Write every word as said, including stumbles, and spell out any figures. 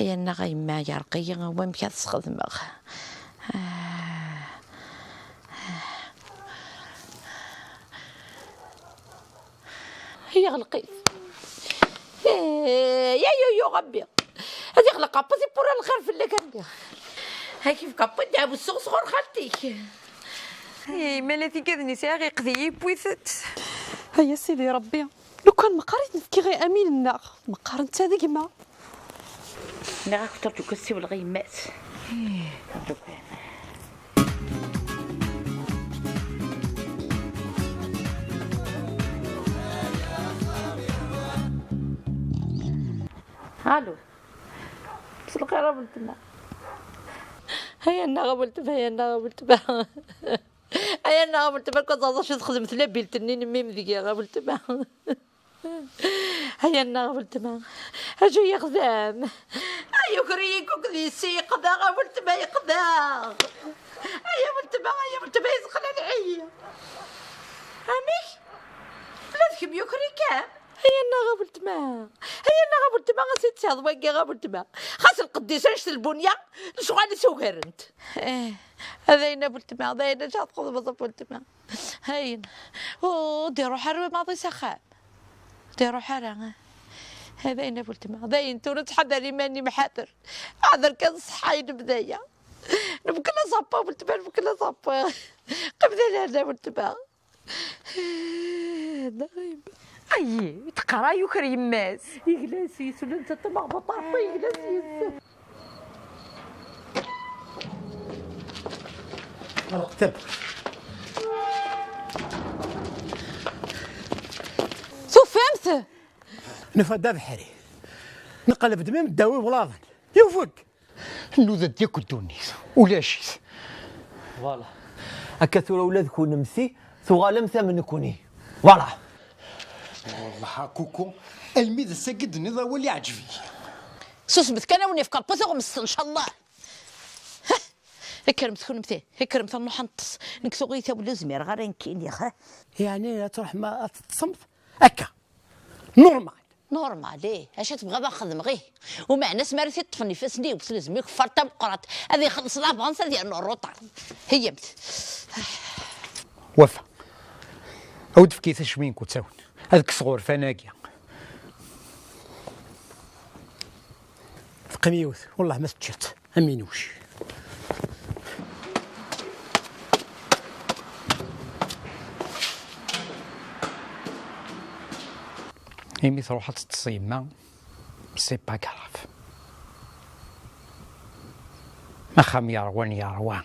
Ay annaɣ a yemma, yerqa-yi wamek ad sxedmeɣ. Ay iɣleq-it. Eh, ya yuyu Rebbi. Ad iɣleq aṭas i pura lxir fell-ak a mmi. Ad k-ifk aṭas ddeɛwessu sɣur xalti-k. Ay, ma la tigad-nni sɛiɣ iqdi yiwwi-tent. Ay a Sidi Rebbi, lukan meqqar i ten-fkiɣ i Amin-nneɣ, meqqar netta d gma. Nniɣ-ak terǧu kan ssiwleɣ i yemma-s. Allo. Mselxir a weltma. Ay annaɣ a weltma, ay annaɣ a weltma. Ay annaɣ a weltma, akka ẓaẓ acu texdem tlabilt-nni n mmi-m deg-i a weltma. Ay annaɣ a weltma. Acu yexdem? Ay yuker-iyi kuk di si yeqdaɣ a weltma yeqdaɣ. Ay a weltma, ay a weltma yezqel lɛi. Amek? La d kemm yuker-ikem? Ay annaɣ a weltma. Ay annaɣ a weltma, a si tesɛiḍ wagi a weltma. Xas lqedd-is annect lbunya, lecɣal-is ugarent. Eh, d ayen a weltma, d ayen acu ad txedmeḍ a weltma. Ayen. Ur d-iruḥ ara maḍi s axxam. Ur d-iruḥ ara. D ayen a weltma, d ayen tura ttḥadar iman-im ḥader. Ḥader kan ṣṣeḥḥa i lebda-ya. Nebkel aẓapu a weltma, nebkel aẓapu. Qim d lehna a weltma. Ayi, teqra yuker yemma-s. Yegla yes-s, ula netta tamaɣbuṭ, Ṛebbi yegla yes-s. Ɣleq-d. Tufamt? Nufa-d abeḥri. Nqelleb-d mi ddaw iblaḍen. Yufeg. Nnuda-d yakk ddunit, ulac-it. Voilà. Akka tura ula d kunemti tuɣalem am nekni. Voilà. Wellah a Kuku, almi d ass-agi d-tenniḍ awal iɛǧeb-iyi. Susmet kan, a wen-yefk Rebbi tuɣmest, ncallah. Kkremt kunemti, kkremt a nruḥ ad neṭṭes. Nekk tuɣ-iyi tawla ur zmireɣ ara nekk iniɣ. Yeɛni ad truḥem ad teṭṭsemt akka? Normal. Normal, ih. Acu tebɣiḍ ad xedmeɣ, ih. Umeɛna asmi ara t-ṭṭfen ifassen-iw, s lezmi keffart tameqqrant, ad ixelleṣ l'avance, ad yernu ṛṛuṭar. Heyyamt. Wafa. Awi-d efk-iyi tacminkut-awen. Ad kkseɣ urfan-agi. Teqqim yiwet, wellah ma teččiḍ. Aminuc. Imi truḥ ad teṭṭes yemma, c'est pas grave. Axxam yerwan yerwa.